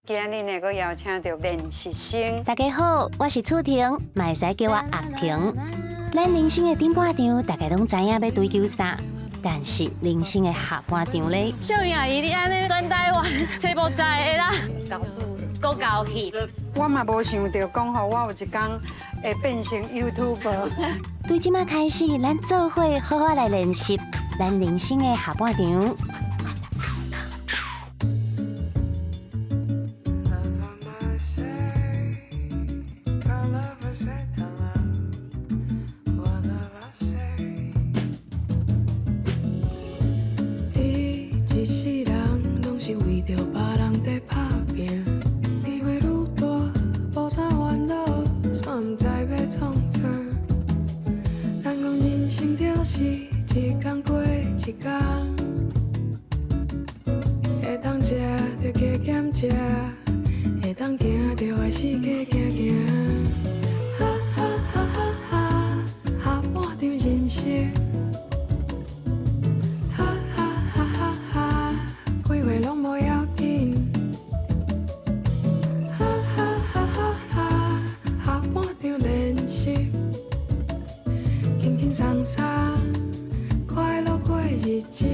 今日呢，閣邀請著練習生。大家好，我是楚婷，嘛會使叫我阿婷。咱人生的頂半場，大家攏知影欲追求啥，但是人生的下半場咧，秀雲阿姨，你按呢全台灣揣無在的啦，搞住，閣搞去。我嘛無想著講吼，我有一工會變成 YouTuber。對這馬開始，咱做伙好好來練習咱人生的下半場。你一世人攏是為著別人在打拼，機會愈大，無啥煩惱，煞毋知欲創啥。人講人生就是一工過一工，會當食就加減食，會當行就愛四界行行。哈哈哈哈哈，下半場人生。哈哈哈哈哈，幾歲攏無要緊。哈哈哈哈哈，下半場練習，輕輕鬆鬆，快樂過日子。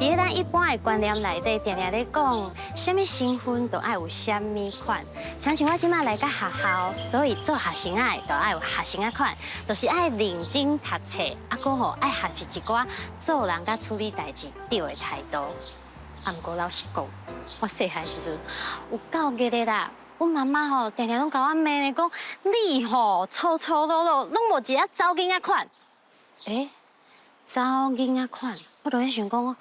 佇咱一般的觀念內底，定定咧講，啥物身份就愛有啥物款。親像我這馬來到學校，所以做學生仔的就愛有學生仔款，就是愛認真讀冊，啊，閣吼愛學習一寡做人佮處理代誌對的態度。啊，毋過老實講，我細漢時陣有夠熱的啦。阮媽媽吼，定定攏共我罵咧，講你吼粗粗魯魯，攏無一个查某囡仔款。欸，查某囡仔款，我就咧想講，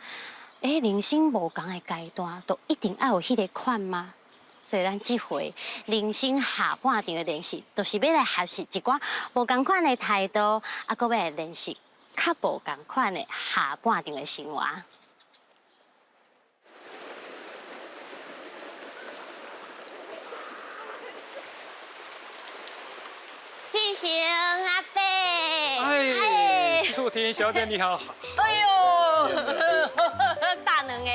欸，人生無仝的階段，就一定愛有彼個款嗎？所以咱這回人生下半場的練習，就是欲來學習一寡無仝款的態度，啊，閣欲來練習較無仝款的下半場的生活。志成阿伯，哎，楚婷小姐你好。哎呦，大兩个，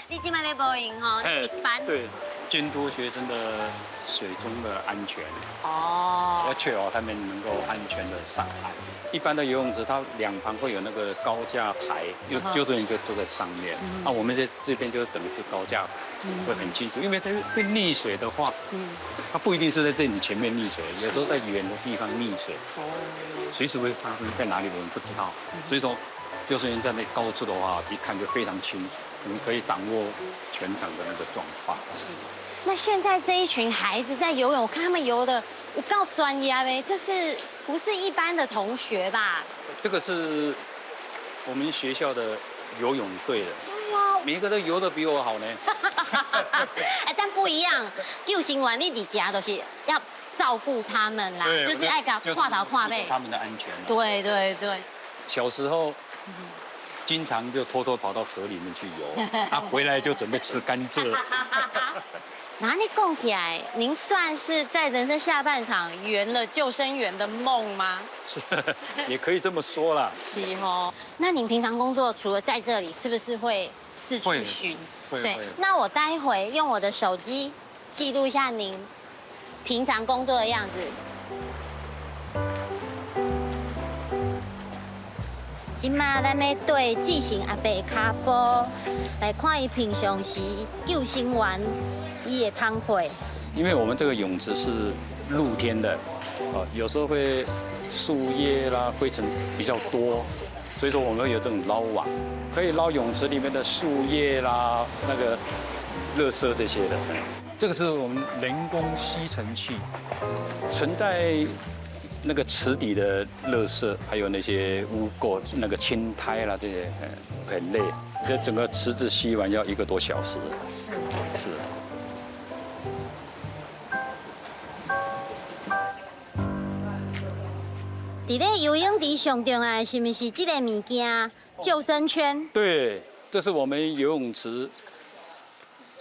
你這擺咧無閒吼，你值班。對，監督學生的水中的安全。哦。要確保他們能夠安全的上岸。一般的游泳池，它兩旁會有那個高架台，救生員就坐在上面。那我們這邊就等於是高架台，會很清楚。因為它會溺水的話，它不一定是在這裡前面溺水，有時候在遠的地方溺水，隨時會發生在哪裡我們不知道。所以說，救生員在那高處的話，一看就非常清楚，我們可以掌握全場的那個狀況。是。那現在這一群孩子在游泳，我看他們游的有夠專業的，這是不是一般的同學吧？這個是我們學校的游泳隊的，每一個都游得比我好呢。哎，但不一樣，救生員你佇遮都是要照顧他們啦，就是愛共看頭看尾，他們的安全。對對對。小時候，經常就偷偷跑到河裡面去游，啊，回來就準備吃甘蔗。那你講起來，您算是在人生下半場圓了救生員的夢嗎？是，也可以這麼說啦。是哦。那您平常工作除了在這裡，是不是會四處巡？會。對。那我待會用我的手機記錄一下您平常工作的樣子。這馬咱欲綴志成阿伯跤步，來看伊平常時救生員伊的工課。因為我們這個泳池是露天的，有時候會樹葉啦、灰塵比較多，所以說我們會有這種撈網，可以撈泳池裡面的樹葉啦、那個垃圾這些的。這個是我們人工吸塵器，存在那個池底的垃圾，還有那些污垢、那個青苔啦，這些很累。這整個池子吸完要1個多小時。是。是。佇咧游泳池上重要的是毋是這个物件？救生圈。對，這是我們游泳池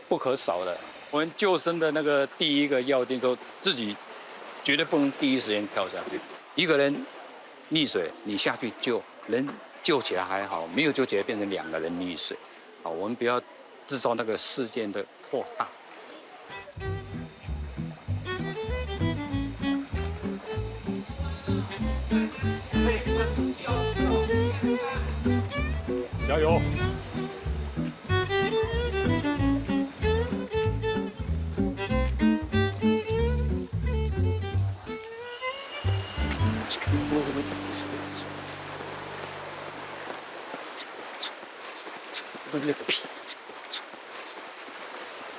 不可少的。我們救生的那個第一個要點，就自己絕對不能第一時間跳下去。一個人溺水，你下去救，人救起來還好，沒有救起來變成兩個人溺水。好，我們不要製造那個事件的擴大。加油！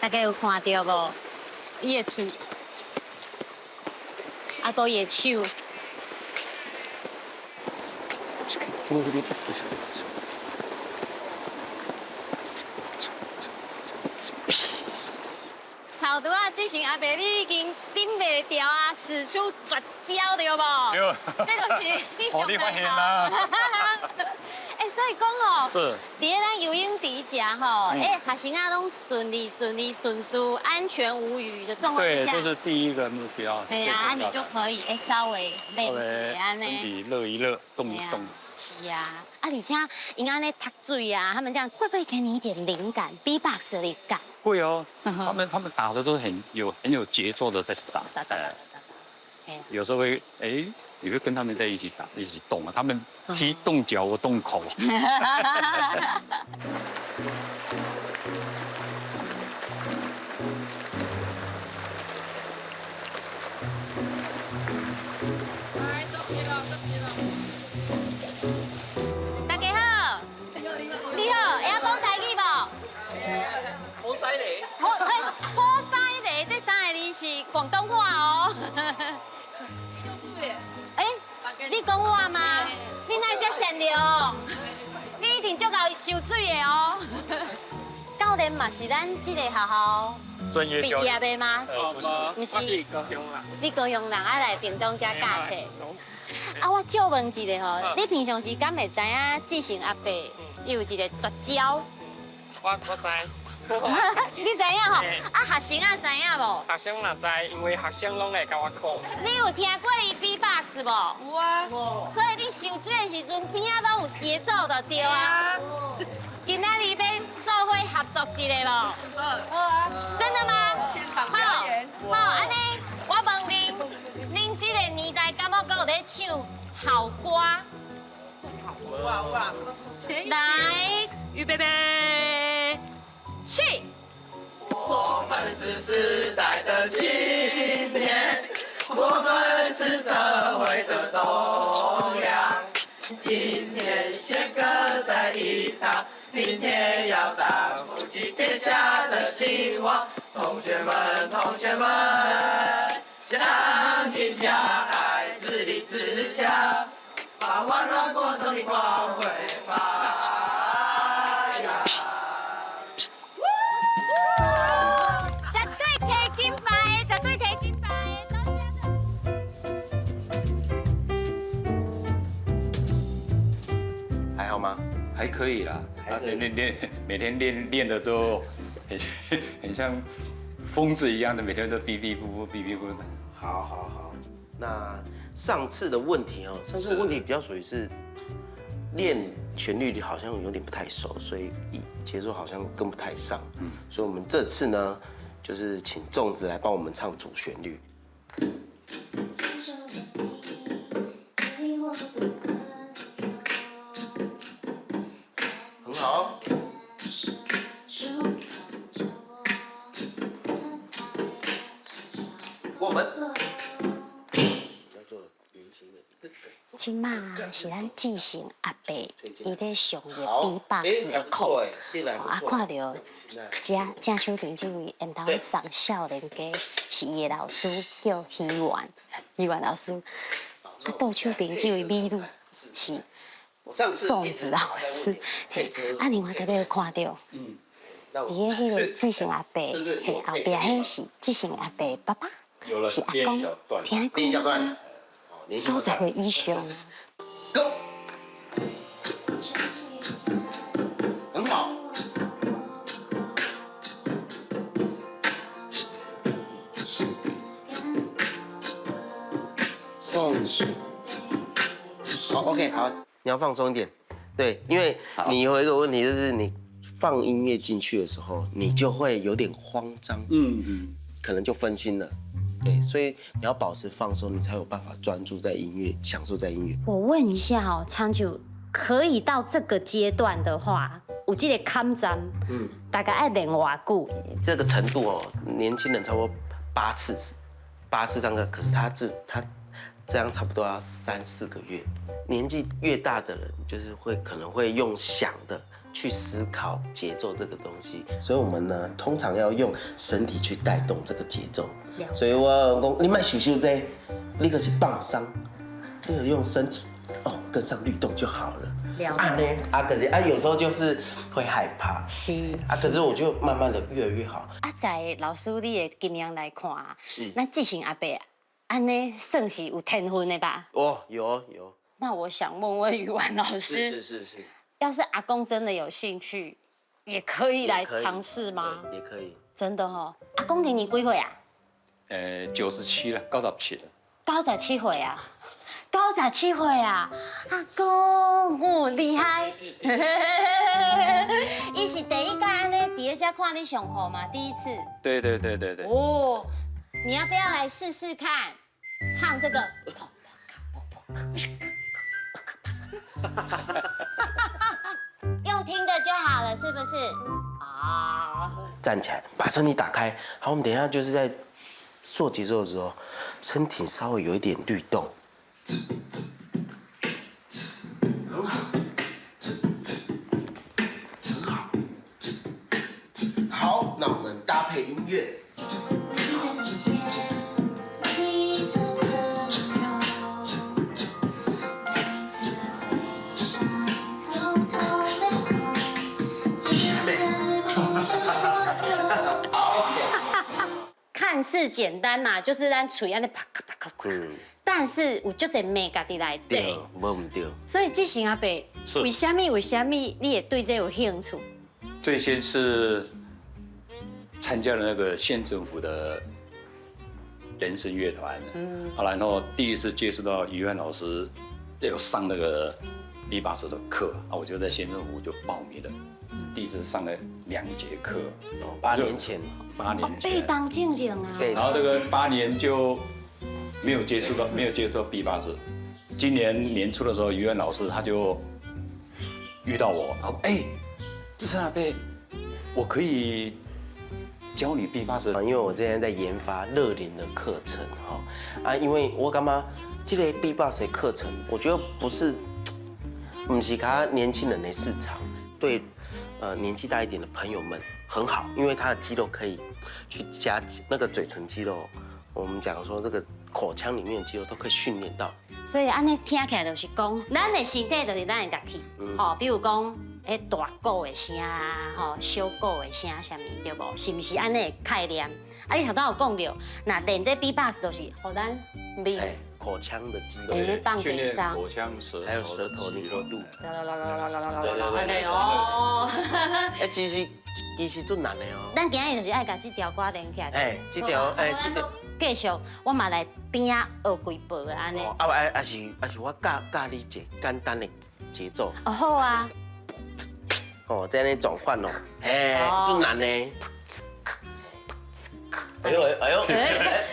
大家有看到無？伊的喙，啊，閣伊的手。頭拄仔志成阿伯，你已經頂袂牢啊，使出絕招對無？對。這就是你上你發現啦。欸，所以講吼，是。佇咧咱游泳池遮吼，欸，學生仔攏順利、順利、順遂、安全無虞的狀況之下，對，這是第一個目標。對啊，你就可以欸稍微練一下按呢。身體熱一熱，動一動。是啊，啊，而且𪜶按呢踢水啊，他們這樣會不會給你一點靈感？B-box 的靈感？會哦，他們打的都很有節奏的在打，打打打打。有時候會欸，你會跟他們在一起打，一起動啊。他們踢動腳，我動口。大家好，你好，會曉講台語無？好犀利！好，好犀利！這三个字是廣東話哦。欸，你講我嗎？你哪會這善良？你一定足𠢕受水的哦。教練嘛是咱這个學校畢業的嗎？不是，毋是。高雄人。你高雄人啊來屏東遮教冊。啊，我借問一下吼，你平常時敢會知影志成阿伯伊有一個絕招？我知。你知影吼？啊，學生仔知影無？學生嘛知，因為學生攏會共我講。你有聽過伊 B-box 無？有啊。所以你受水的時陣，邊仔攏有節奏就對啊。今仔日欲做伙合作一下無？好啊。真的嗎？現場表演。好，按呢，我問恁，恁這個年代敢猶閣有咧唱校歌？有啊有啊。來，預備備。起！我們是時代的青年，我們是社會的棟梁。今天先擱在一旁，明天要擔負起天下的希望。同學們，同學們，相親相愛，自立自強，把萬巒國中的光輝發揚。絕對提金牌，絕對提金牌，多謝。還好嗎？還可以啦，而且練練每天練練的都很像瘋子一樣的，每天都嗶嗶噗噗嗶嗶噗的。好好好，那上次的問題哦，上次的問題比較屬於是練旋律好像有點不太熟，所以節奏好像跟不太上。所以我們這次呢，就是請粽子來幫我們唱主旋律。很好。過門。要做圓形的。這馬是咱志成阿伯伊咧上个 B-box 的課，啊，看著遮正手邊這位緣投送少年家是伊的老師，叫希元，希元老師。啊，倒手邊這位美女是粽子老師。啊，另外大家有看著，佇咧彼个志成阿伯嘿後壁，彼是志成阿伯爸爸，是阿公，聽講。九十歲以上。 Go，很好。放鬆。好，OK，好，你要放鬆一點，對，因為你有一個問題，就是你放音樂進去的時候，你就會有點慌張，可能就分心了，對，所以你要保持放鬆，你才有辦法專注在音樂，享受在音樂。我問一下哦，昌久可以到這個階段的話，有這個坎站，大概愛練偌久？這個程度哦，年輕人差不多八次，8次上課，可是他這樣差不多要3、4個月。年紀越大的人，就是會可能會用想的去思考節奏這個東西，所以我們呢，通常要用身體去帶動這個節奏。所以我講，你莫想傷濟，你就是放鬆，你就用身體哦跟上律動就好了。啊呢啊，可是啊，有時候就是會害怕。是啊，可是我就慢慢的越來越好。啊，在老師你的經驗來看，咱志成阿伯按呢算是有天分的吧？哦，有有。那我想問問魚丸老師，是。要是阿公真的有興趣，也可以來嘗試嗎？也可以。真的哦，阿公今年幾歲啊？97了，97了。97歲啊，97歲啊，阿公，哦，厲害！伊是第一屆按呢，佇咧遮看你上課嘛，第一次。對。哦，你要不要來試試看，唱這個？用聽的就好了，是不是？啊！站起來，把身體打開。好，我們等一下就是在做節奏的時候，身體稍微有一點律動。很好，很好。好，那我們搭配音樂。看似簡單嘛，就是咱喙按呢啪啪啪啪，但是有足濟眉角佇內底，對，無毋對。所以志成阿伯，為啥物為啥物你會對這有興趣？最先是參加了那個縣政府的人聲樂團，然後第一次接觸到余安老師，有上那個 B-box 的課啊，我就在縣政府就報名了。第一次上了2節課，8年前，8年前，被當靜靜啊。對，然後這個8年就沒有接觸到，沒有接觸到 B-box。今年年初的時候，余安老師他就遇到我，他說：“哎，志成阿伯，我可以教你 B-box。”因為我之前在研發樂齡的課程，哈啊，因為我感覺這個 B-box 的課程，我覺得不是，不是較年輕人的市場，對。年紀大一點的朋友們很好，因為他的肌肉可以去加那個嘴唇肌肉，我們講說這個口腔裡面的肌肉都可以訓練到。所以按呢聽起來就是講，咱的身體就是咱的樂器，吼，比如講，大鼓的聲啊，吼，小鼓的聲，啥物對無？是毋是按呢概念？啊，你頭拄有講著，若練這 B-box 就是予咱面。口腔的肌肉，訓練口腔、舌還有舌頭靈活度。對哦。哎，其實足難的哦。咱今日就是愛共這條歌連起來。哎，這條哎，這條。繼續，我嘛來邊仔學幾步按呢。啊，啊是我教你一個簡單的節奏。哦，好啊。哦，這樣轉換哦，哎，足難的。哎呦哎呦！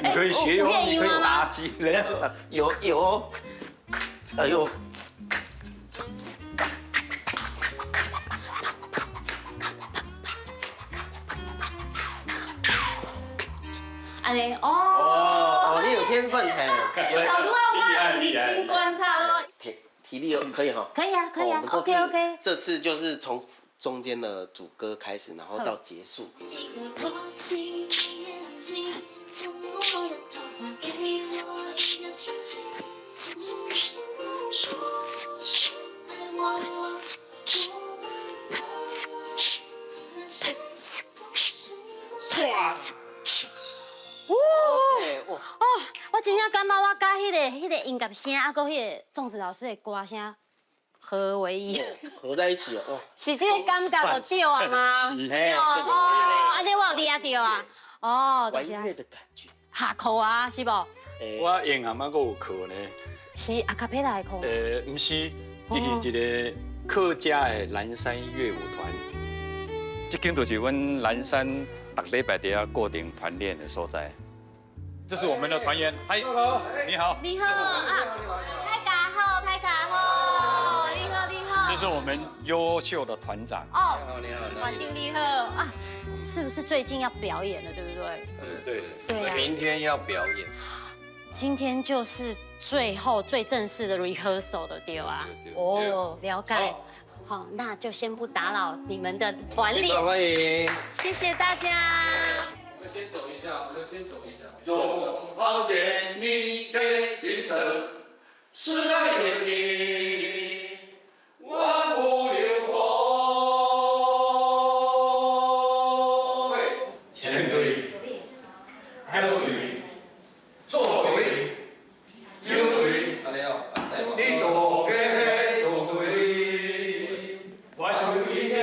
你可以學哦，你可以打擊，人家是打有有，哎呦！按呢哦哦，你有天分嘿！老杜啊，我認真觀察咯。體力可以哈？可以啊，可以啊，OK OK。這次就是從中間的主歌開始，然後到結束。哇！哦，我真正感覺我佮彼個彼个音乐声，啊，閣彼个粽子老师的歌声合为一，合在一起哦。是這個感覺就對啊嗎？是哦，按呢我有掠著啊。哦，玩樂的感覺。下課啊，是無？我英阿媽閣有課呢。是阿卡貝拉的課。毋是，伊是一個客家的南山樂舞團。這間就是阮南山逐禮拜佇遐固定團練的所在。這是我們的團員，嗨，你好。你好啊，大家好，大家好，你好，你好。這是我們優秀的團長。哦，你好，團長你好啊，是不是最近要表演了，對不對？對。對啊。明天要表演。今天就是最後最正式的 rehearsal 的對啊。哦，了解。好，那就先不打擾你們的團練。歡迎。謝謝大家。我們先走一下，我們先走一下。擁抱建立的精神，時代天地，萬物流風。前隊、後隊、左隊、右隊，你多個多隊，萬有一天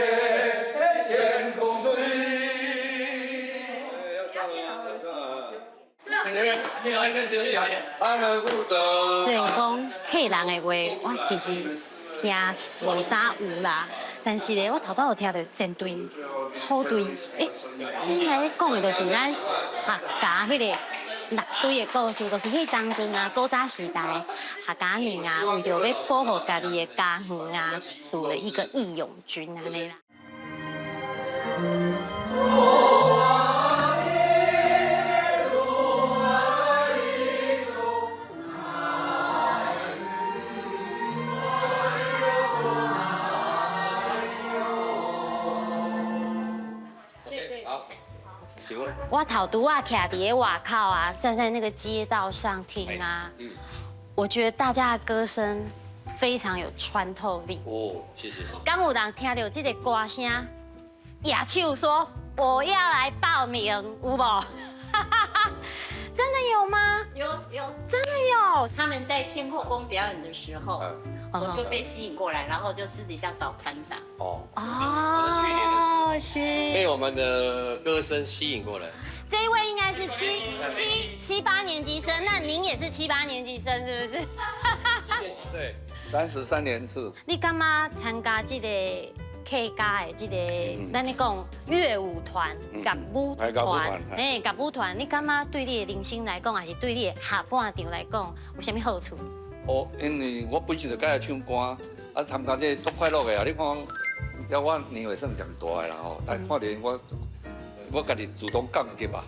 先鋒隊。雖然講客人的話，我其實聽無啥有啦，但是咧，我頭拄有聽著前隊、後隊，這應該講的就是咱客家彼個六隊的故事，就是彼當陣啊，古早時代客家人啊，為著欲保護家己的家園啊，組了一個義勇軍按呢啦。我頭拄仔徛佇咧外口啊，站在那個街道上聽啊，我覺得大家的歌聲非常有穿透力。哦，謝謝。敢有人聽著這個歌聲，舉手說我要來報名，有無？真的有嗎？有有，真的有。他們在天後宮表演的時候，我就被吸引過來，然後就私底下找團長。哦哦，是被我們的歌聲吸引過來。這一位應該是七八年級生，那您也是七八年級生是不是？對，33年次。你感覺參加這個客家的這個，咱咧講樂舞團、樂舞團，哎，樂舞團，你感覺對你的人生來講，還是對你的下半場來講，有啥物好處？哦，因為我本身就喜歡唱歌，啊，參加這個足快樂的啊！你看，了我年歲算上大的啦吼，但看著我家己自動降級啊。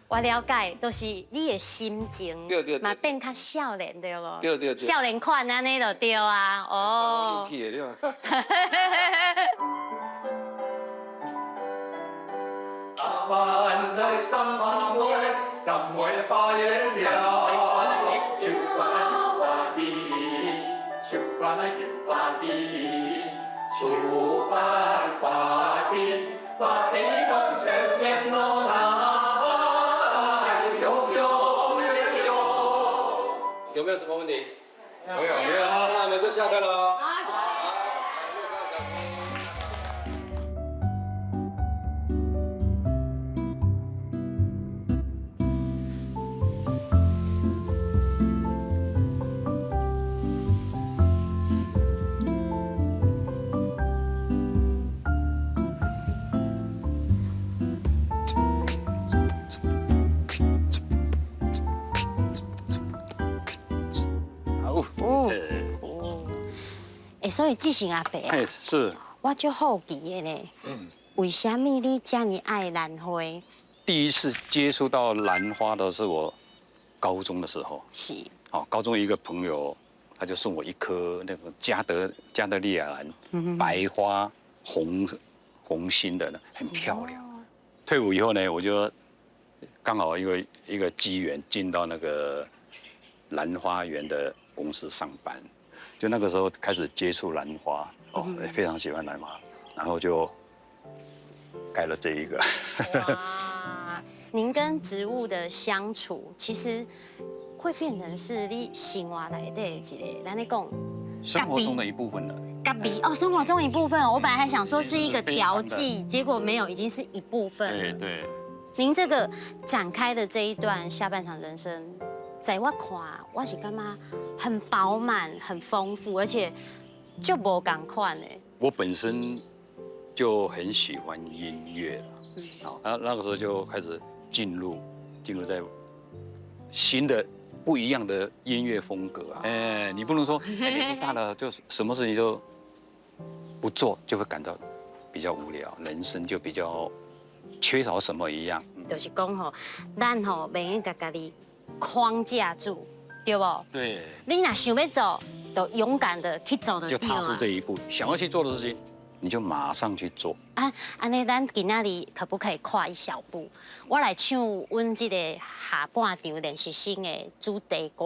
我了解，就是你的心情嘛變較少年對無？對對對，少年款按呢就對啊，哦。有沒有什麼問題？沒有，沒有，那我們就下課嘍。所以志成阿伯啊，是，我足好奇的呢。為啥物你這麼愛蘭花？第一次接觸到蘭花的是我高中的時候。是。哦，高中一個朋友，他就送我一顆那個加德利亞蘭，白花紅心的，很漂亮。退伍以後呢，我就剛好一個機緣進到那個蘭花園的公司上班。就那個時候開始接觸蘭花，哦，非常喜歡蘭花，然後就蓋了這一個。哇，您跟植物的相處，其實会变成是你生活内底的一个，咱咧讲生活中的一部分了。咖啡哦，生活中一部分。我本来还想说是一个调剂，结果没有，已经是一部分。对对。您这个展开的这一段下半场人生，在我看，我是感觉很饱满、很丰富，而且就无仝款的。我本身就很喜欢音乐了，好，那个时候就开始进入在新的不一样的音乐风格啊。哎，你不能说年纪大了就是什么事情都不做，就会感到比较无聊，人生就比较缺少什么一样。就是讲吼，咱吼袂用共家己框架住，对无？对。你若想欲做，就勇敢的去做就就踏出这一步，想要去做的事情，你就马上去做。啊，按呢，咱今仔日可不可以跨一小步？我来唱阮这个下半场练习生的主题歌。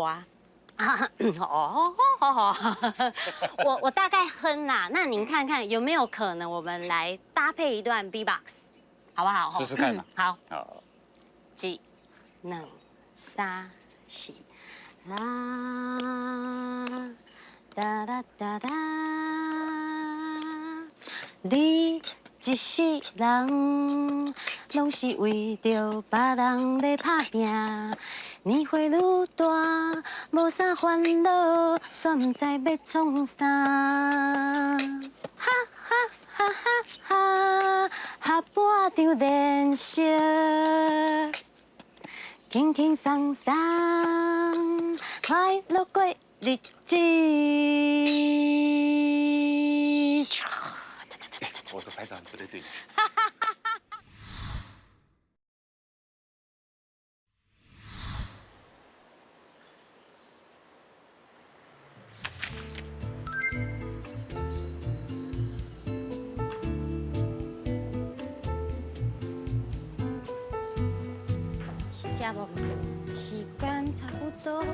哦，好好，我大概哼啦，那您看看有没有可能，我们来搭配一段 B-box，好不好？试试看嘛。好。好。一、两、三、四，啦，哒哒哒哒，你一世人拢是为著别人咧拍拚，年岁愈大，无啥烦恼，煞毋知欲创啥。哈哈哈哈哈，下半场练习，轻轻松松，快乐过日子。我是排长，对对对。是这无？时间差不多。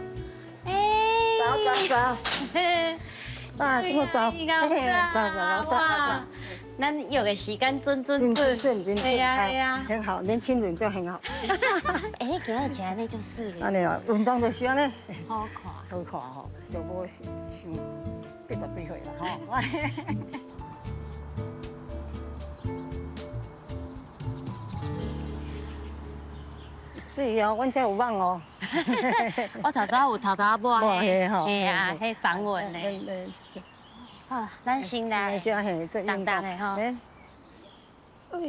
哎，早早早。啊，这么早。早早早早。咱约的时间准准准准准，对呀对呀，很好，年轻人就很好。哎，你今日穿按呢足媠的。按呢啊，运动就是按呢。好看，好看吼，就无像80几岁啦吼。是哦，阮这有网哦。我头拄有头拄仔抹的吼，嘿啊，彼防蚊的。好，咱先来，重重的吼。哎呦！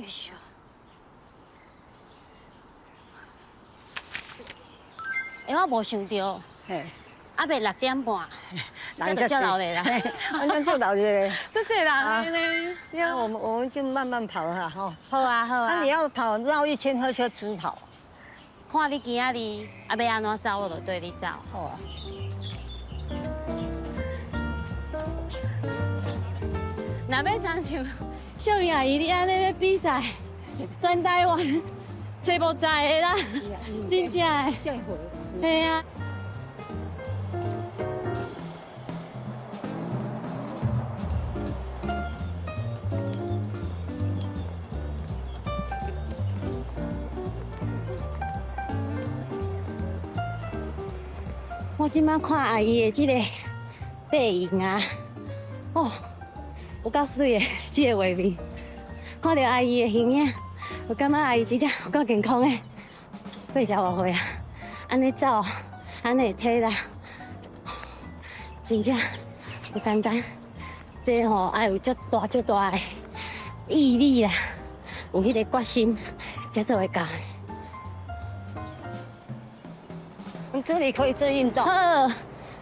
哎，我无想到，啊，未6点半，这就足热啦。咱足热的，足济人呢。那我们就慢慢跑哈，吼。好啊，好啊。那你要跑绕一圈，还是要直跑？看你今仔日啊，欲按怎走，我就缀你走。好啊。若欲亲像秀云阿姨你按呢欲比赛，全台湾揣无在的啦，真正的。嘿啊。我这摆看阿姨的这个背影啊，哦，有够媠的这个画面，看著阿姨的形影，我感觉阿姨真正有够健康的，80外岁啊，按呢走，按呢体力，真正不简单。这吼爱有足大足大的毅力啦，有彼个决心，才做会到。这里可以做运动。好，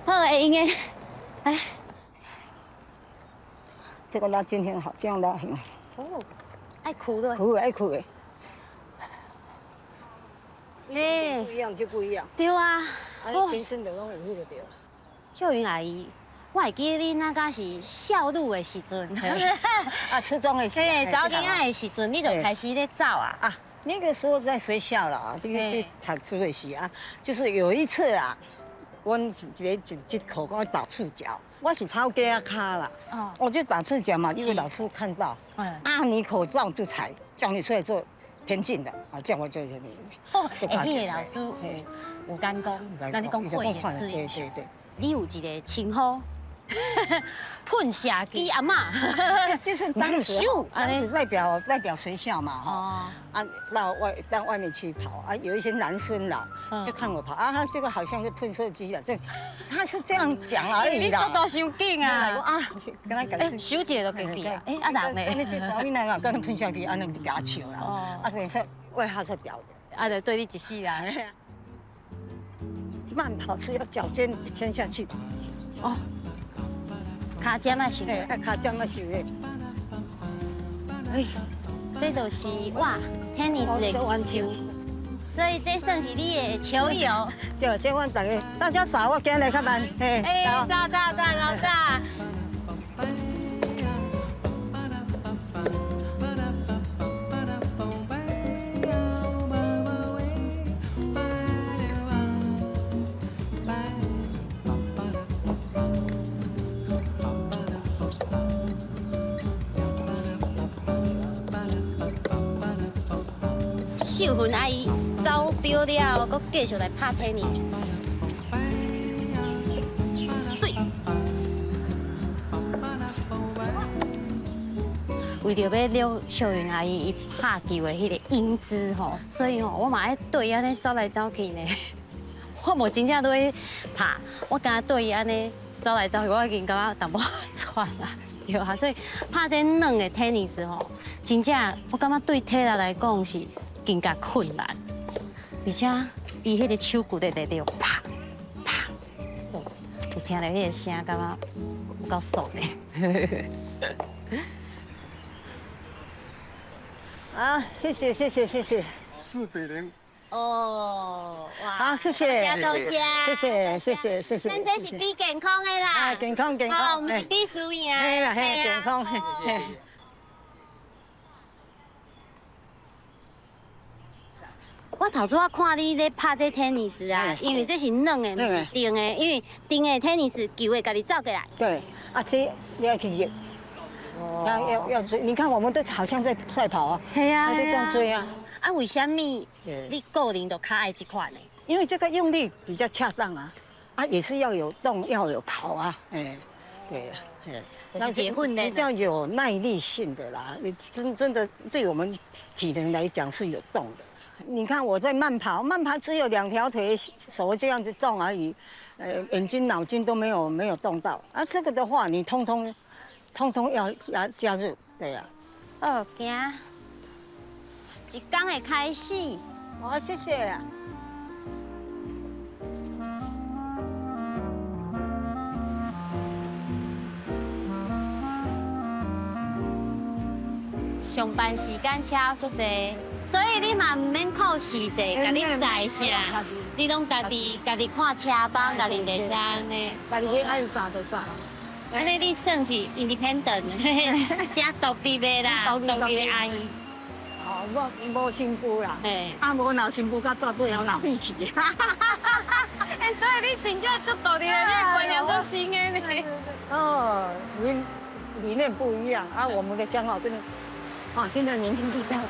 好，会用的。哎，这个拉筋很好，这样拉很好。哦，爱屈的。屈爱屈的。哎，不一样就不一样。对啊。啊，全身都拢有彼个对。秀云阿姨，我会记得你那敢是少女的时阵。啊，初中的时。嘿，查某囡仔的时阵，你就开始咧走啊。啊。那个时候在学校了啊，这个在读书的时啊，就是有一次啊，阮一个一节课讲打赤脚，我是抄鸡仔跤啦，我就打赤脚嘛，因为老师看到，啊，你口罩就踩，叫你出来做田径的，啊，叫我做田径。哦，欸，彼个老师，毋敢講，咱咧講慧眼識英雄。對對。你有一个稱呼，噴射機阿嬤，就是當時當時代表學校嘛，吼，啊，到外面去跑啊，有一些男生啦，就看我跑啊，他這個好像是噴射機的，這他是這樣講而已啦。你速度傷緊啊！啊，跟他講，手一个就過去啊，哎，啊人呢？你這查某囡仔，敢若噴射機，按呢就共笑啦。啊，所以說外號是屌的。啊，就對你一世人。慢跑是要腳尖先下去。哦。跤尖仔受，跤尖仔受的。哎，這就是哇，tennis 的球，所以這算是你的球友。對，這阮大家，大家早，我今日較慢。哎，早早早，老早。秀芬阿姨走表了，閣繼續來拍 tennis。媠。為著欲撩秀雲阿姨伊拍球的彼個英姿吼，所以吼我嘛愛對伊按呢走來走去呢。我無真正咧拍，我敢若對伊按呢走來走去，我已經感覺淡薄喘啊，對啊，所以拍這軟的 tennis 吼，真正我感覺對體力來講是更加困難，而且伊彼個手骨咧咧啪啪，有聽著彼個聲，感覺有夠爽的。啊，謝謝謝謝謝謝。4比0。哦，哇！好，謝謝，多謝，謝謝謝謝謝謝。咱這是比健康的啦，啊，健康健康，哦，毋是比輸贏。嘿啦嘿，健康。我頭拄仔看你咧拍這 tennis 啊，因為這是軟的，毋是硬的，因為硬的 tennis 球會家己走過來。對，啊，這你要去熱，要追，你看我們都好像在賽跑啊，係啊，都這樣追啊。啊，為啥物你個人就較愛這款呢？因為這個用力比較恰當啊，啊，也是要有動，要有跑啊，哎，對啊，那結婚呢？要有耐力性的啦，你真的對我們體能來講是有動的。你看我在慢跑，慢跑只有兩條腿、手這樣子動而已，眼睛、腦筋都沒有動到。啊，這個的話，你通通通通要加入，對呀。哦，行，一工的開始。好，謝謝。上班時間車足濟。所以你嘛毋免靠司機，共你載啥，你攏家己看車幫，家己坐車按呢。家己愛載就載。按呢你算是 independent，真獨立的啦，獨立的阿姨。哦，我無新婦啦，啊無若新婦到最後若廢去。哎，所以你真正足獨立的，你的觀念足新的呢。哦，理念不一樣啊，我們的想法跟，啊，現在年輕的想法。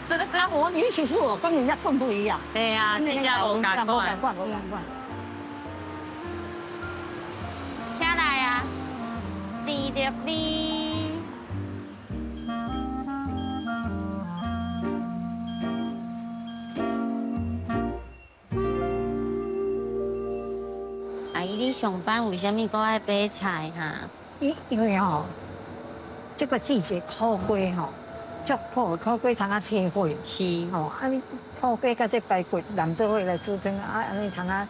啊，我尤其是我跟人家更不一樣。對啊，真正無仝款，無仝款。車來啊，甜著你。阿姨，你上班為啥物閣愛買菜哈？因為吼，這個季節苦瓜吼。足好，苦瓜通啊提火。是吼，啊你苦瓜佮這排骨淋做伙來煮湯，啊按呢通啊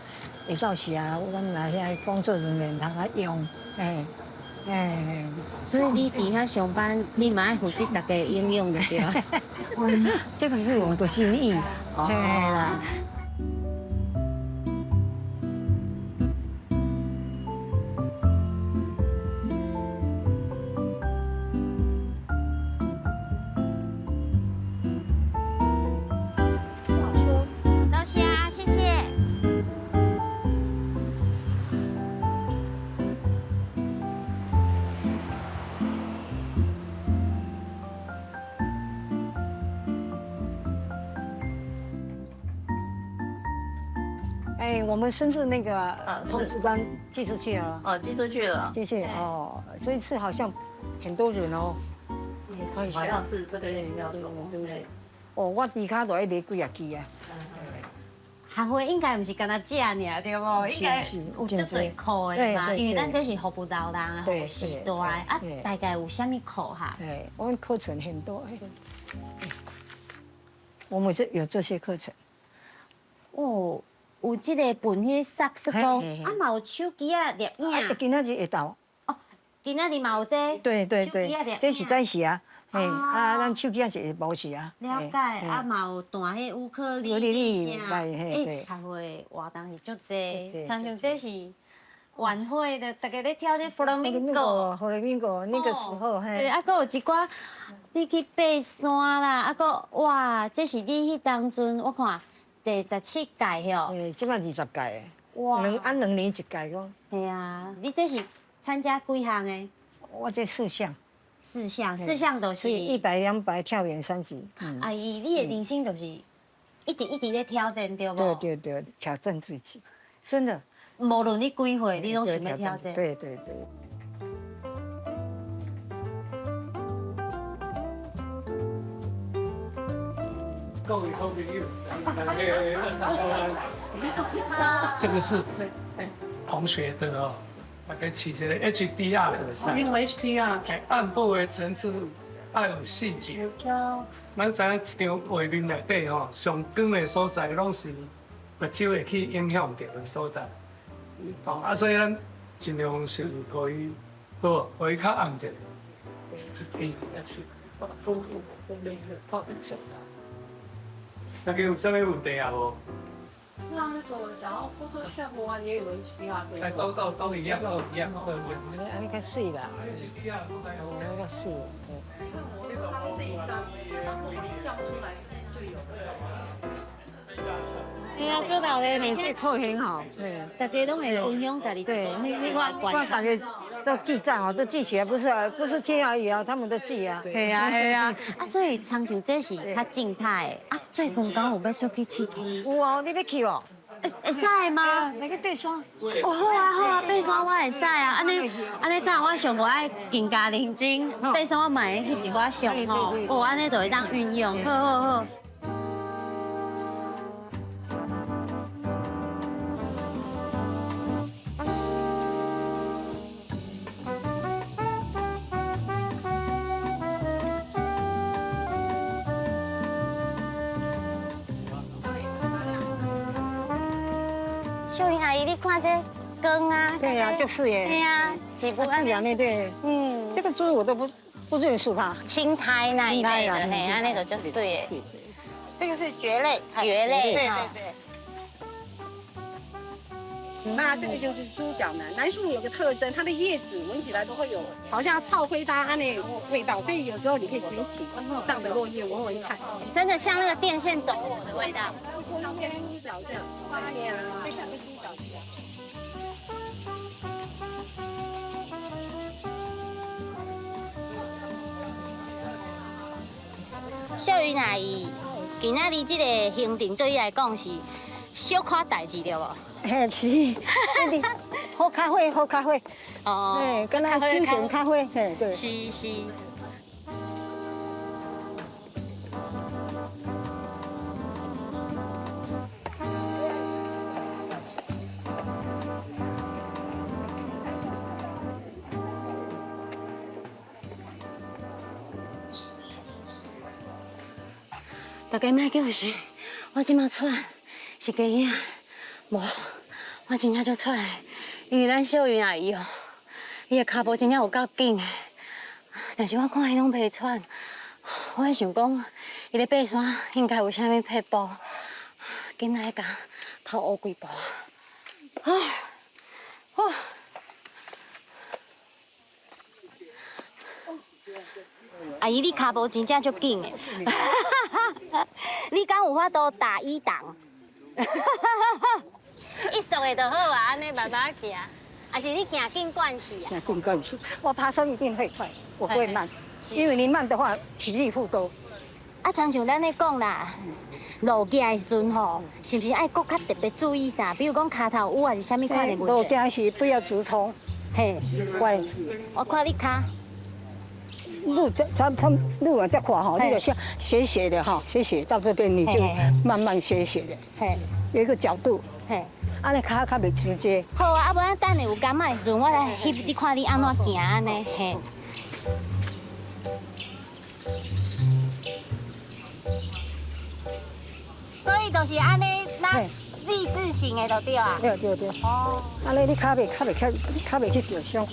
下晝時啊，阮來遐工作人員通啊用，嘿，嘿。所以你佇遐上班，你嘛愛負責大家營養就對啊。這個是我的心意，嘿啦。多謝，謝謝。我們甚至那個通知單寄出去了。哦，寄出去了。寄去哦，這一次好像很多人哦。好像是這個要送，對不對？哦，我豬跤都愛買幾仔支啊。學會應該毋是干焦食爾，對無？應該有足濟課的嘛，因為咱這是服務老人、服務時代啊，大概有啥物課哈？對，我們課程很多。我們這有這些課程。哦，有這個笨彼個薩克斯風，啊嘛有手機仔攝影。今仔日下晝。哦，今仔日嘛有這。對對對，這是早時啊。嘿，啊，咱手機仔是無是啊。了解，啊嘛有彈彼烏克麗麗啥，欸，學會活動是足濟，親像這是晚會的，大家咧跳這弗朗明哥。弗朗明哥那個時候，嘿。對，啊，閣有一寡你去爬山啦，啊，閣哇，這是你彼當陣我看第17屆吼。欸，這擺20屆。哇。兩年一屆個。對啊，你這是參加幾項的？我這四項。四項，四項都是100、200跳遠3級。阿姨，你的人生就是一直一直咧挑戰，對無？對對對，挑戰自己，真的。無論你幾歲，你攏想欲挑戰。對對對。各位好朋友，這個是同學的哦。大概起這個 HDR 的，因為 HDR，暗部的層次愛有細節。咱知影一張畫面內底吼，上光的所在攏是目睭會去影響著的所在。哦，啊，所以咱盡量是予伊好，予伊較暗一點。那個有啥物問題啊？無？那那個，然後波特效果啊，也有 HDR 對。都一樣，都一樣。按呢較媠啦，按呢較媠。當這一張，當我們一叫出來就有。對啊，做老的你這課很好，對，大家攏會分享家己。對，你我大家都記帳哦，都記起來，不是不是聽而已啊，他們都記啊。係啊係啊，啊所以親像這是較靜態的啊。最近敢有欲出去𨑨迌？有哦，你欲去哦？會使嗎？來去爬山。哦好啊好啊，爬山我會使啊。按呢按呢，等我上無愛更加認真，爬山我嘛會翕一寡相吼。哦，按呢就會當運用。好好好。秀云阿姨，你看這光啊，對呀，就是耶，對呀，幾幅自然的對，嗯，這個豬我都不認識它，青苔那一類的，嘿，啊那個就是對，這個是蕨類，蕨類，對對對。那這個就是豬腳楠，楠樹有個特徵，它的葉子聞起來都會有好像臭灰搭那個味道，所以有時候你可以撿起地上的落葉聞聞看，真的像那個電線走火的味道。豬腳這樣，這個豬腳。秀雲阿姨，今仔日這個行程對你來講是小可代誌對無？嘿，是，喝咖啡，喝咖啡，哦，哎，跟他休閒咖啡，嘿，對，是是。大家莫叫是，我這馬喘是假影，無。我真正足喘的，因為咱秀雲阿姨哦，伊的跤步真正有夠緊的，但是我看伊攏袂喘，我咧想講，伊咧爬山應該有啥物撇步，緊來共偷學幾步。啊，哦。阿姨，你跤步真正足緊的，你敢有法度打一檔？一速的就好啊，按呢慢慢行，還是你行緊慣勢啊？行緊慣勢，我爬山一定會快，我不會慢，因為你慢的話體力不夠。啊，親像咱咧講啦，路行的时阵吼，是毋是愛閣較特別注意啥？比如講跤頭趺還是啥物款的問題？路行時不要直衝。嘿，喂，我看你跤。路這差差路往這寬吼，你就像斜斜的哈，斜斜到這邊你就慢慢斜斜的，嘿，有一個角度，嘿，按呢跤較袂直接。好啊，啊無咱等下有感覺的時陣，我來翕你看你按怎行按呢，嘿。所以就是按呢，那 Z 字形的就對啊。對對對。哦。按呢你跤袂跤袂較跤袂去著傷。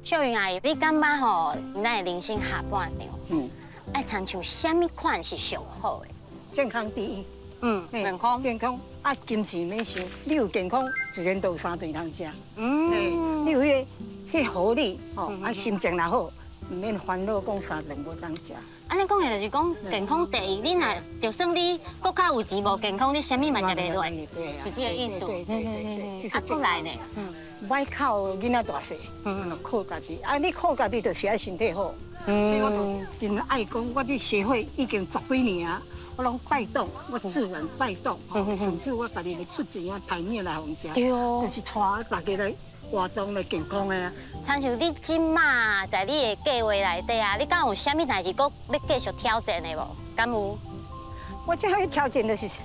秀雲阿姨，你感覺吼，咱的人生下半場，愛親像啥物款是上好的？健康第一。健康。健康啊，金錢免想，你有健康，自然都有三頓通食。你有彼個活力，吼，啊，心情若好，毋免煩惱講三頓無通食。按呢講的就是講健康第一，你若就算你閣較有錢無健康，你啥物嘛食袂落，是這個意思。對對對，啊，閣來呢？莫靠囡仔大細，靠家己。啊，你靠家己就是愛身體好。所以我就真愛講，我佇協會已經十幾年啊，我攏帶動，我自然帶動，甚至我家己會出錢啊，提麵來予𪜶食，就是帶大家來活動來健康的啊。親像你這馬在你的計劃內底啊，你敢有啥物代誌閣欲繼續挑戰的無？敢有？我這回挑戰的是世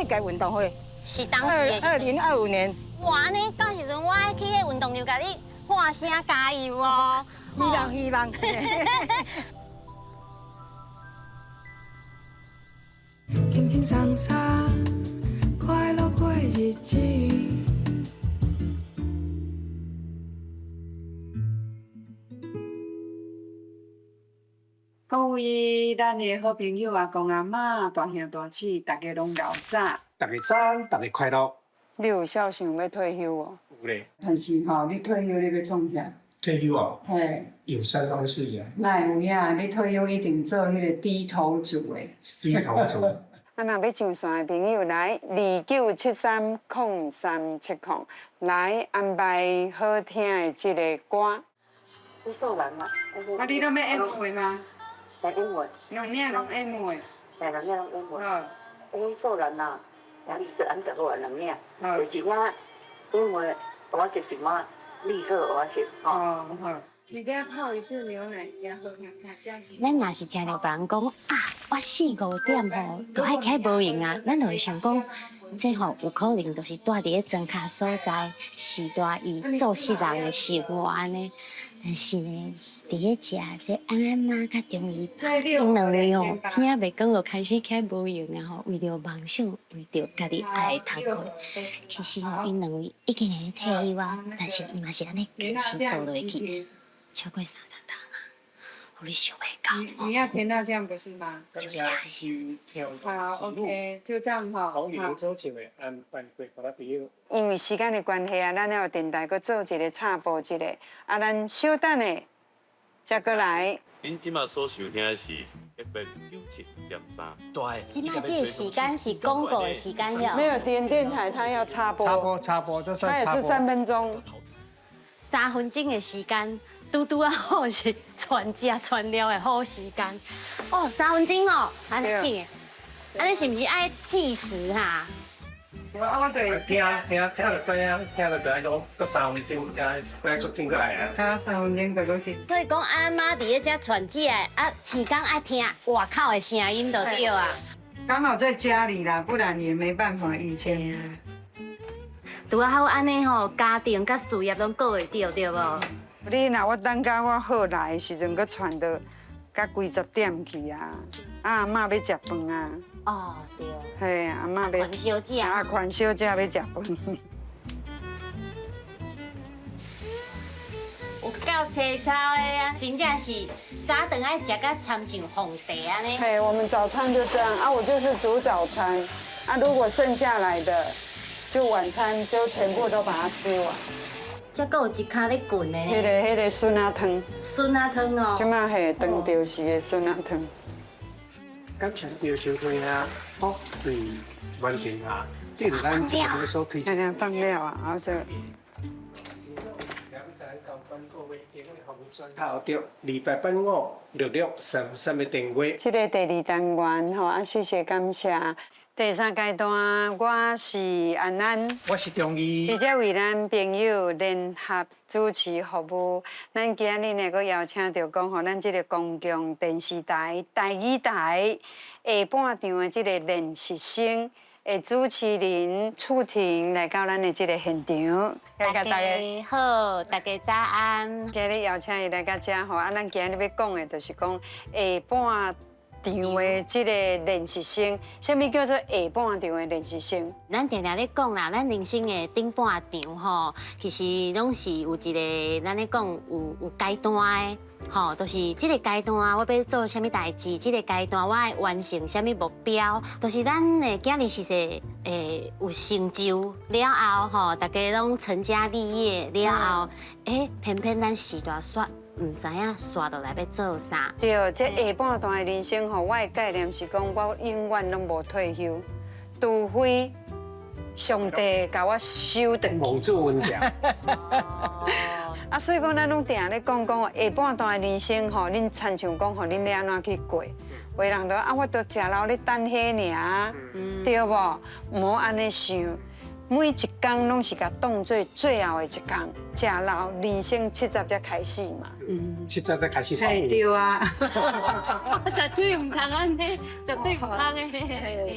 界運動會，是當時的2025年。哇！呢，到時陣我愛去彼運動場，共你喊聲加油哦！希望希望。輕輕鬆鬆，快樂過日子。各位咱的好朋友阿公阿嬤、大兄大姊，大家攏老早。大家早安，大家快樂。你有痟想欲退休無？有咧。但是吼，你退休你欲創啥？退休哦。嘿。有三方四啊。哪會有影？你退休一定做彼個低頭族的。低頭族。啊，若欲上線的朋友來29730370來安排好聽的這个歌。你做完嗎？啊，你攏欲演話嗎？演話。兩領攏演話。嘿，兩領攏演話。阮做人啊。你是按怎個人領？就是我，因為我就是我，你好，我是哦。好。你給他泡一次牛奶，給他喝看看，這樣子。咱若是聽著別人講啊，我4、5點吼，就愛起無閒啊，咱就會想講，這吼有可能就是住佇咧莊跤所在，時代伊做世人的生活按呢。但是呢，佇咧食這安安媽佮中醫，𪜶兩个吼，天仔袂光就開始起無閒啊吼，為著夢想，為著家己愛的讀課，其實吼，𪜶兩位已經會退休啊，但是伊嘛是按呢堅持做落去，超過30冬啊，予你想袂到。你要甜辣醬不是嗎？好，OK，就這樣哈。因為時間的關係啊，咱還有電台閣做一個插播一下，啊，咱小等下才閣來。恁這馬所收聽的是 FM 97.3。對。這馬這個時間是廣告的時間了。沒有電電台，它要插播。插播插播，這算它也是3分鐘。3分鐘的時間，拄拄仔好是傳食傳料的好時間。哦，3分鐘哦，按呢緊的，按呢是毋是愛計時哈？我就聽聽聽就知影，聽就知影講，閣3分鐘，才出轉過來啊。啊，3分鐘就閣去。所以講，阿媽佇咧遮傳食的，啊，天公愛聽外口的聲音就對啊。剛好在家裡啦，不然也沒辦法。以前。拄仔好按呢吼，家庭佮事業攏顧會著，對無？你若我等到我好來的時陣，閣傳到到幾十點去啊！啊，阿嬤欲食飯啊！哦，對。嘿，阿嬤欲。寬小姐。啊，寬小姐欲食飯。有夠凄操的啊！真正是早頓愛食甲參像皇帝按呢。嘿，我們早餐就這樣啊，我就是煮早餐。啊，如果剩下來的，就晚餐就全部都把它吃完。這閣有一跤咧滾的呢。彼個筍仔湯。筍仔湯哦。這馬係當著時的筍仔湯。感謝葉收聽啊，福對完成啊，對咱節目所推薦。放料啊，啊這。頭著28856633的電話。這个第二單元吼，啊，謝謝感謝。第三階段，我是安安，我是中醫，佇這為咱朋友聯合主持服務。咱今日呢，閣邀請著講吼，咱這个公共電視台台語台下半場的這个練習生的主持人楚婷來到咱的這个現場，大家好，大家早安。今日邀請伊來到這吼，啊，咱今日欲講的就是講下半場的這个練習生，啥物叫做下半場的練習生？咱定定咧講啦，咱人生的頂半場吼，其實攏是有一个，咱咧講有階段的，吼，就是這个階段我欲做啥物代誌，這个階段我愛完成啥物目標，就是咱的囝兒是說，有成就了後吼，大家攏成家立業了後，偏偏咱時代煞。毋知影煞落來欲做啥？對，這下半段的人生吼，我的概念是講，我永遠攏無退休，除非上帝共我收轉去。王子溫條。啊，所以講，咱攏定咧講講下半段的人生吼，恁親像講吼，恁欲按怎去過？有的人就啊，我都食老咧等彼爾，對無？毋好按呢想。每一工攏是共當做最後的一工，食老人生70才開始嘛。70才開始。嘿，對啊。絕對毋通按呢，絕對毋通的，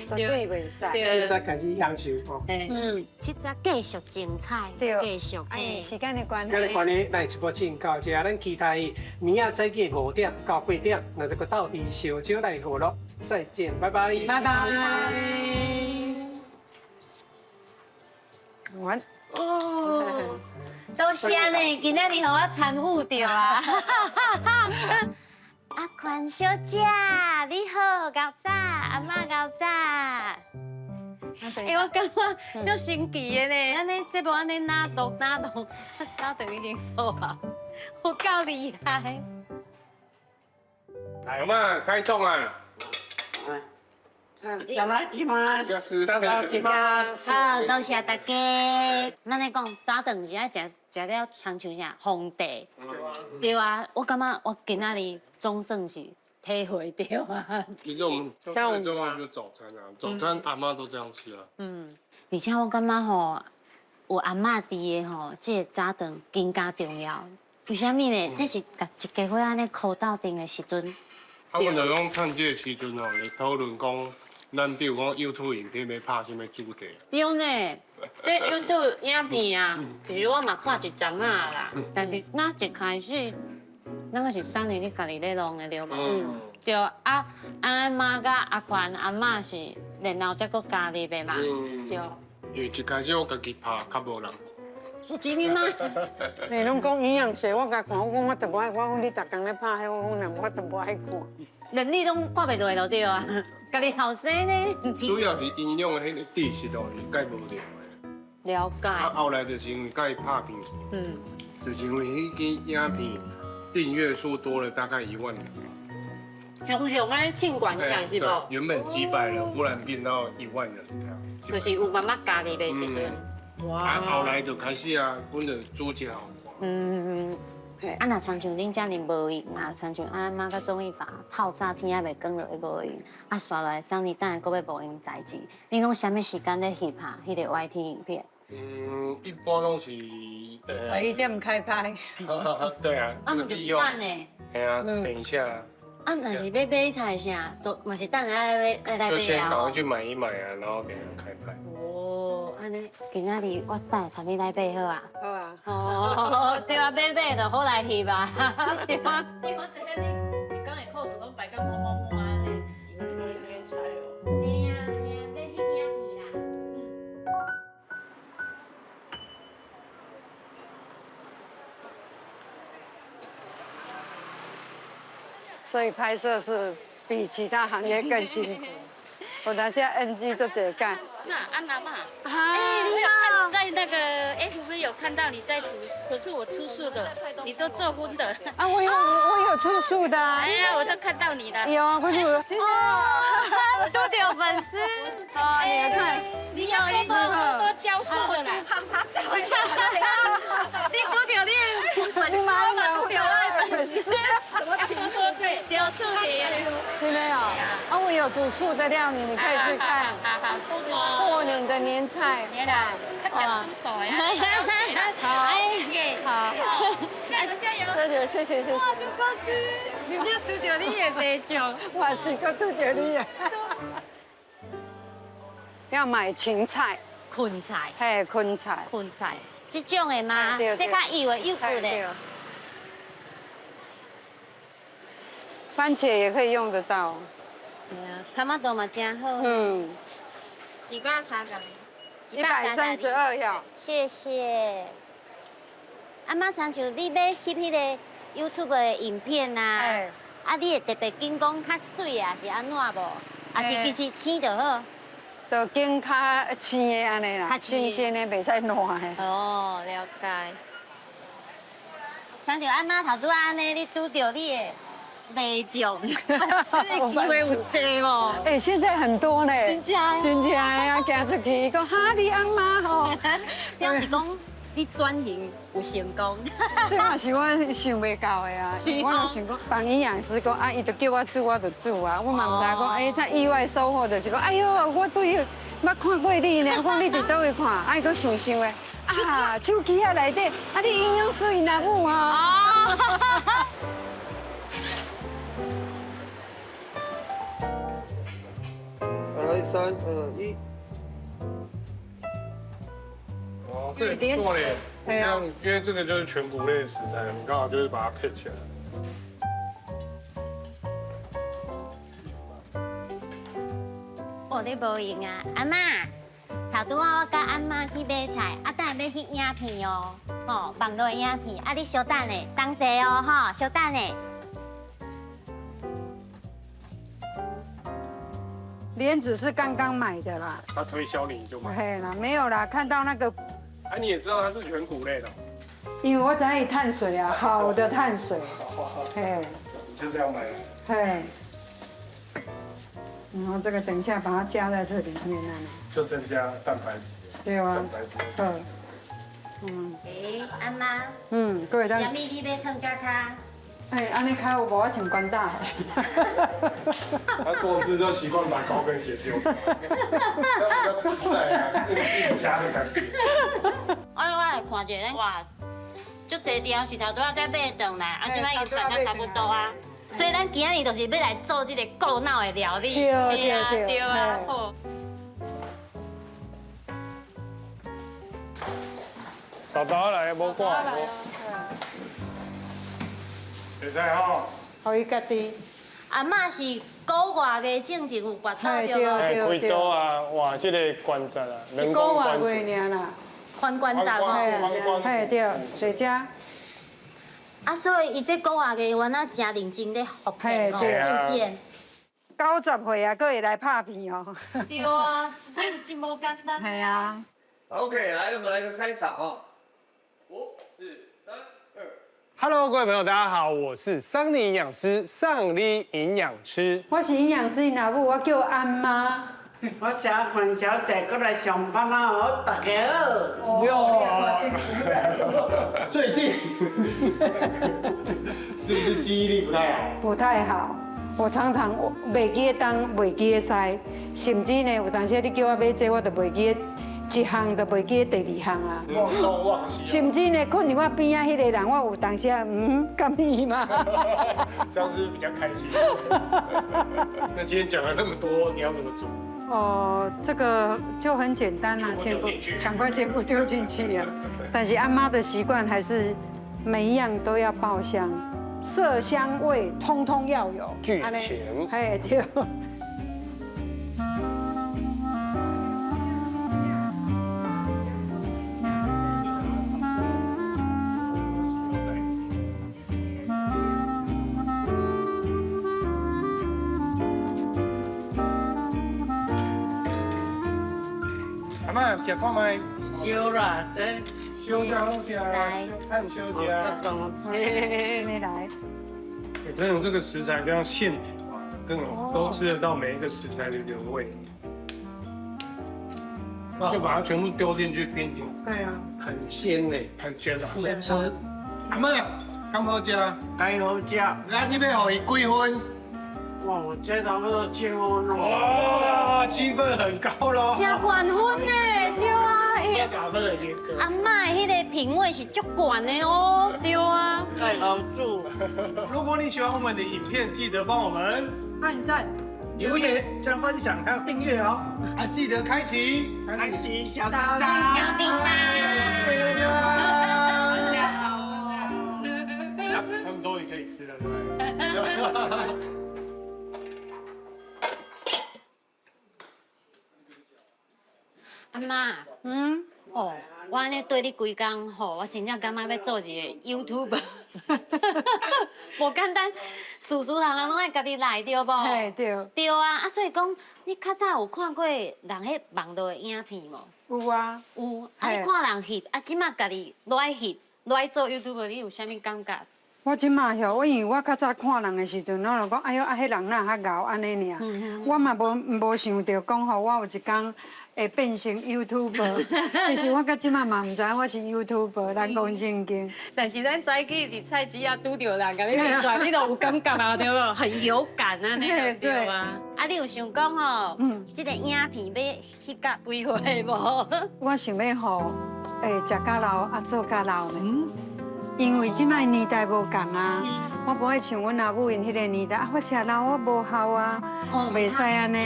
絕對袂使。70開始享受。70繼續精彩，繼續。哎，時間的關係。時間的關係，咱直播進到這，咱期待明仔早起5點到8點，那這個鬥陣相招來賀咯。再見，拜拜。拜拜。完哦，多謝呢，今仔日予我參與著啊！阿寬小姐，你好，𠢕早，阿嬤𠢕早。欸，我感覺足神奇的呢，按呢節目按呢哪錄哪錄，早就已經好啊，有夠厲害。來，阿嬤開動啊！好，多謝大家。咱咧講早頓毋是愛食食了，親像啥皇帝。對啊，我感覺我今仔日總算是體會著啊。其實我們最重要就是早餐啊，早餐阿嬤都這樣吃啊。嗯，而且我感覺吼，有阿嬤佇的吼，這个早頓更加重要。為啥物呢？這是共一家伙按呢箍鬥陣的時陣。啊，阮就講趁這个時陣吼，來討論講。咱比如講 YouTube 影片欲拍啥物主題？對呢，這 YouTube 影片啊，其實我嘛看一陣仔啦，但是那一開始，咱個是三年你家己咧弄的對無？嗯，對啊，阿媽佮阿寬阿嬤是然後才閣加入的嘛，對。因為一開始我家己拍，較無人看。是真的嗎？你攏講營養學，我共看，我講我就無愛，我講你逐工咧拍彼，我講人我就無愛看。連你攏看袂落就對啊，家己後生呢？主要是營養的彼個知識哦，是蓋無著的。了解。啊，後來就是因為佮伊拍片，就是因為彼支影片訂閱數多了大概1萬人。雄雄咧唱懸起來是無？原本幾百人，忽然變到1萬人這樣。就是有慢慢加入的時陣。哇！啊，後來就開始啊，阮就主持好看。啊，若親像恁遮爾無閒啊，親像阿媽佮鍾意爸透早天猶未光就會無閒，啊，煞落來送你等下閣欲無閒代誌，你攏啥物時間咧翕拍彼個 YT 影片？嗯，一般攏是11點開拍。對啊。啊，毋就是等的。嘿啊，等一下。啊，若是欲買菜啥，都嘛是等下愛來買啊。就先趕快去買一買啊，然後等下開拍。哦，按呢，今仔日我帶帶你來買好啊。好啊。哦，對啊，買買就好來翕啊。對啊，你我知影你一工的褲子攏排甲滿滿滿按呢。買菜哦。嘿啊嘿啊，買彼影片啦。所以拍攝是比其他行業更辛苦。有當時 NG 足濟擺。那安娜媽，哎，我有看在那個 FB 有看到你在煮，可是我出素的，你都做葷的。啊，我有出素的。哎呀，我都看到你了。有啊，我有，真的。拄著粉絲。哦，你看，你要多多多教素的啦。你拄著你的粉絲嘛，拄著我的粉絲。多對，對，素的。真的哦，啊，我有煮素的料理，你可以去看。好好，多多。過年的年菜。年啦，較食煮素的。好，謝謝。好，加油加油！加油，謝謝謝謝。哇，朱高芝，真正拄著你的白將。我是閣拄著你的。要買芹菜、芹菜，嘿，芹菜，芹菜，這種的嗎？這較幼的、幼骨的。番茄也可以用得到。對啊，卡瑪多嘛真好。嗯。132。 132要。謝謝。阿媽，親像你欲翕彼個 YouTube 的影片啊，啊，你會特別揀講較媠啊，是按怎無？還是其實青就好？就揀較青的按呢啦，新鮮的袂使爛的。哦，了解。親像阿媽頭拄仔按呢，你拄著你的袂將，粉絲的機會有濟無？哎，現在很多呢。真正？真正啊，行出去，伊講哈你阿媽吼，表示講你轉型有成功。這嘛是我想袂到的啊！我若想講，幫營養師講啊，伊就叫我煮，我就煮啊。我嘛毋知講，哎，他意外收穫就是講，哎喲，我對捌看過你呢，講你佇佗位看，啊，伊閣想想的，啊，手機仔內底，啊，你營養師𪜶阿母啊。來，3、2、1。哦，對，做嘞，這樣，因為這個就是全穀類的食材，我們剛好就是把它配起來。哦，你無閒啊，阿媽，頭拄仔我佮阿媽去買菜，啊，等下欲翕影片哦，吼，網路的影片，啊，你稍等下，等者哦，吼，稍等下。蓮子是剛剛買的啦。他推銷你就買。嘿啦，沒有啦，看到那個。哎，你也知道它是全穀類的。因為我知伊碳水啊，好的碳水。嘿。你就這樣買。嘿。然後這個等一下把它加在這裡面啊。就增加蛋白質。對啊。蛋白質。嗯。哎，阿媽。嗯，各位當。啥物你欲放這跤？哎，按呢較有無？我穿寬大。他做事就習慣把高跟鞋丟掉，這樣比較自在啊，自己家的感覺。哎，我來看一下，哇，足濟條是頭拄仔才買轉來，啊，這擺伊算得差不多啊。所以咱今仔日就是欲來做這個顧腦的料理。對對對啊，好。豆豆來，無掛。會使吼。予伊家己。阿嬤是古外月進前有跋倒對無？開刀啊，換這個關節啊，一個外月爾啦。髖關節吼。嘿對，坐遮。啊，所以伊這古外月原來真認真咧復健哦，復健。90歲啊，閣會來拍片哦。對啊，真真無簡單。係啊。 OK，來，我們來個開場哦。5、4、3、2。 Hello，各位朋友，大家好，我是桑尼營養師，桑尼營養師。我是營養師𪜶阿母，我叫安媽。我是阿范小姐，過來上班啦，好，大家好。喲，最近是不是記憶力不太好？不太好，我常常袂記得東，袂記得西，甚至呢，有當時你叫我買這個，我就袂記得一項，就袂記得第二項啊。忘東忘西。甚至呢，困佇我邊仔彼個人，我有當時敢伊嗎？這樣是不是比較開心？那今天講了那麼多，你要怎麼煮？哦，這個就很簡單啦，全部趕快全部丟進去啊！但是阿媽的習慣還是每一樣都要爆香，色香味通通要有。俱全。哎，對。嬤食看覓。燒啦，這燒才好食，炭燒食。你來。這種這個食材這樣現煮啊，更都吃得到每一個食材的原味。就把它全部丟進去冰進。對啊，很鮮嘞，很鮮啊。鮮吃。阿嬤，敢好食？敢好食。那你欲予伊幾分？哇，這差不多7分咯。哇，7分很高咯。真懸分呢，對啊。阿嬤的彼个品味是足懸的哦，對啊。太好煮。如果你喜歡我們的影片，記得幫我們按讚、留言、加分享，還有訂閱哦。啊，記得開啟開啟小鈴鐺，小鈴鐺。謝謝大家。他們終於可以吃了，對不對？阿嬤，哦，我按呢綴你規工吼，我真正感覺欲做一个 YouTuber，無簡單，事事項項攏愛家己來，對無？嘿，對。對啊，啊，所以講，你較早有看過人彼網路的影片無？有啊。有，啊，你看人翕，啊，這馬家己落來翕，落來做 YouTuber，你有啥物感覺？我這馬吼，我因為我較早看人的時陣，我就講，哎喲，啊，彼人哪較𠢕按呢爾，我嘛無想著講吼，我有一工會變成 YouTuber。其實我到這馬嘛毋知影我是 YouTuber，咱講正經。但是咱早起佇菜市仔拄著人，共你認出來，你都有感覺啊，對無？很有感啊，對對啊。啊，你有想講吼，這个影片欲翕到幾歲無？我想欲吼，會食甲老啊，做甲老呢。因為這擺年代無仝啊，我無愛像阮阿母𪜶彼个年代啊，我食老我無效啊，袂使按呢。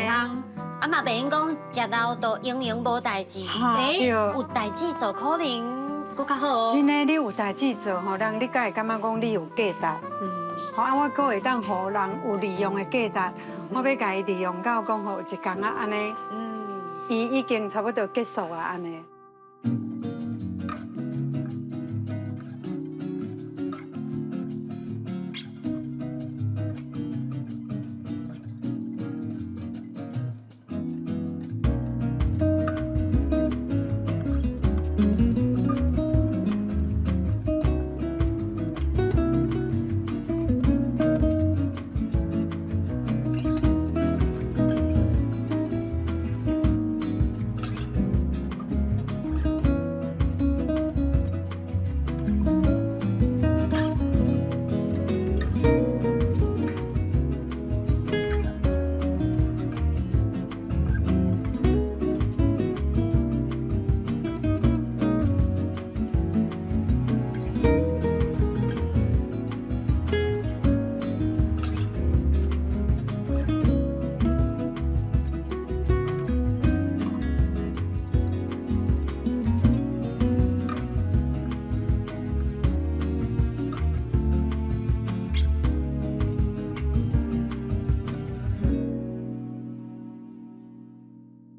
啊嘛袂用講食老就永遠無代誌，欸，有代誌做可能閣較好哦。真的，你有代誌做吼，人你才會感覺講你有價值。好啊，我閣會當予人有利用的價值，我欲共伊利用到講吼，有一工啊按呢，伊已經差不多結束啊按呢。